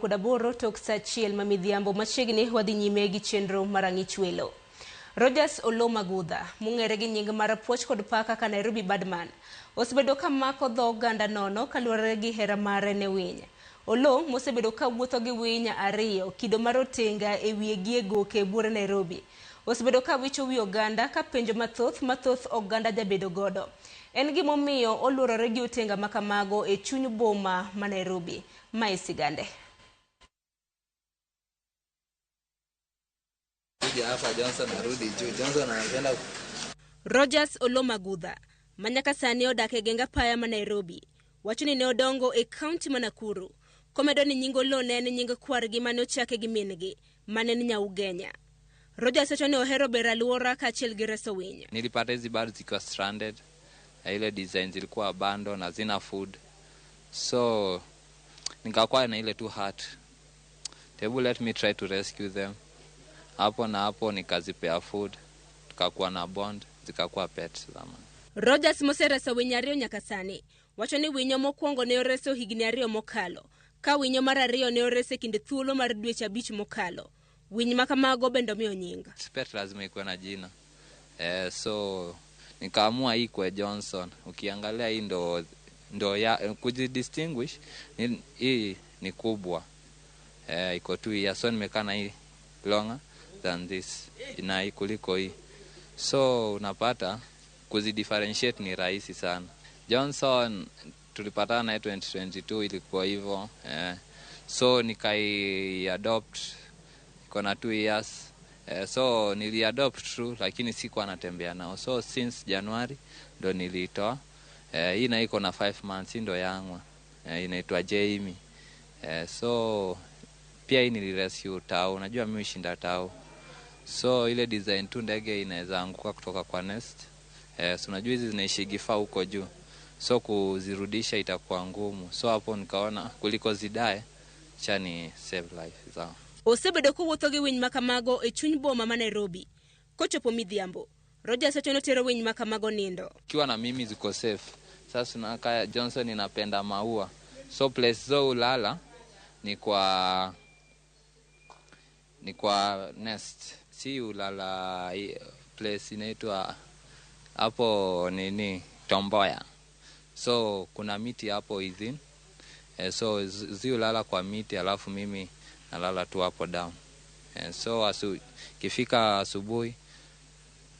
Kod aboro tok saa achiel ma midhiambo machiegni wadhi nyime gi chenro mar ang'ich welo. Rogers Oloo Magudha, mong'ere gi nying mar puoch kod pak kaka Nairobi Birdman, osebedo ka mako dho oganda nono kaluwore gi hera mare ne winy. Oloo mosebedo ka wuotho gi winy ariyo kido mar otenga e wiye gi e goke buore Nairobi, osebedo ka wicho wi oganda ka penjo mathoth mathoth oganda jabedo godo. En gimomiyo oluorore gi otenga ma kamago e chuny boma ma Nairobi. Mae sigande. Kuja hapa Johnson arudi juu. Johnson anapenda. Rogers Oloo Magudha, ma nyaka sani odak e geng apaya ma Nairobi, wacho ni ne odongo e kaunti ma Nakuru, komedo ni nying Oloo ne en nying kwargi mane ochake gi min-gi, mane en Nyaugenya. Rogers wacho ni ohero bero alwora kaachiel gi reso winy. Nilipata hizi birds zikiwa stranded. Na ile design zilikuwa abandoned, hazina food. So nikakuwa na ile tu heart. Hebu let me try to rescue them. Hapo na hapo nikazipea food. Tukakuwa na bond, zikakuwa pets zamani. Rogers mosereso winy ariyo nyaka sani, wacho ni winyo mokwongo ne oreso higni 2 mokalo, ka winyo mar ariyo ne oreso e kind thuolo mar dweche 5 mokalo. Winy ma kamago bende omiyo nying. Pet lazima ikuwe na jina. So nikaamua hii kwa Johnson. Ukiangalia hii ndo ya kujidistinguish ni, hii ni kubwa. Iko tu hii. So nimekaa na hii longer than this na hii kuliko hii. So unapata kuzidifferentiate ni rahisi sana. Johnson tulipatana naye 2022 ilikuwa hivyo. So nikai adopt iko na 2 years. So nili adopt true lakini sikuwa natembea nao. So since January ndo nilitoa. Hii na iko na 5 months ndo yangwa. Inaitwa Jamie. So pia hii nilirescue tao. Unajua mimi hushinda tao. So ile design tu ndege inaweza anguka kutoka kwa nest. So unajua hizi zinaishi gifaa huko juu. So kuzirudisha itakuwa ngumu. So hapo nikaona kuliko zidae cha ni save life zao. Osebedo kowuotho gi winy ma kamago e chuny boma ma Nairobi. Kochopo midhiambo, Rogers wacho ni otero winy ma kamago nindo. Kiwa na mimi ziko safe. Sasa unakaa Johnson inapenda maua. So place zo ulala ni kwa nest. Si ulala place inaitwa hapo nini Tomboya. So kuna miti hapo within. So zi ulala kwa miti alafu mimi nalala tu hapo down. So kifika asubuhi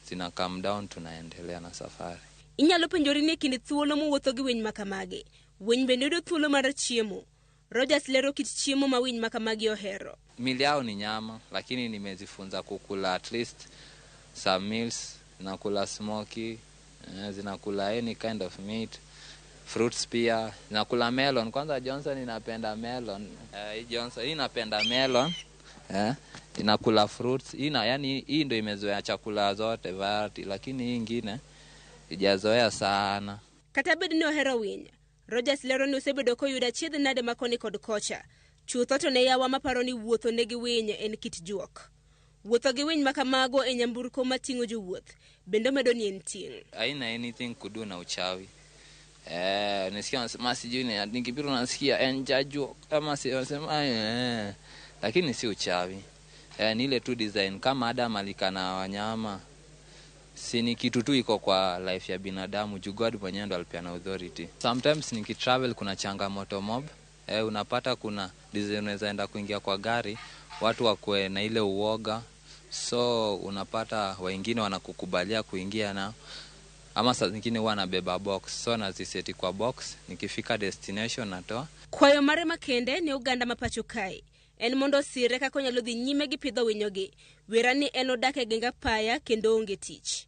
zina calm down, tunaendelea na safari. Inyalo penjori ni kind thuolo mowuotho gi winy ma kamagi, winy bende yudo thuolo mar chiemo. Rogers lero kit chiemo ma winy ma kamagi ohero. Mili yao ni nyama, lakini nimezifunza kukula at least some meals. Zinakula smoky, zinakula any kind of meat, fruits pia, zinakula melon. Kwanza Johnson inapenda melon. Hii Johnson hii inapenda melon. Inakula fruits. Hii na, yani hii ndio imezoea chakula zote variety, lakini hii ingine ijazoea sana. Kata bed ni ohero winy, Rogers lero ni osebedo koyudo achiedh nade ma koni kod kocha. Chutho to ne yawa maparo ni wuotho negi winy en kit juok. Wuotho gi winy ma kamago e nyamburko mating'o jowuoth bende omedo ni en ting'. Haina anything kudu na uchawi. Nisikia wanasema sijui ni nikipita unasikia en jajuok kama si wanasema. Lakini si uchawi. Ni ile tu design kama Adam alikana wanyama. Si ni kitu tu iko kwa life ya binadamu, juu God mwenyewe ndo alipeana authority. Sometimes nikitravel kuna changamoto mob. Unapata kuna design unaweza enda kuingia kwa gari, watu wakue na ile uoga. So unapata wengine wanakukubalia kuingia nao. Ama saa zingine huwa nabeba box. So naziseti kwa box, nikifika destination natoa. Kwayo mare makende ne oganda ma pacho kae en mondo osire kaka onyalo dhi nyime gi pidho winyogi. Wera ni en odak e geng apaya kendo onge tich.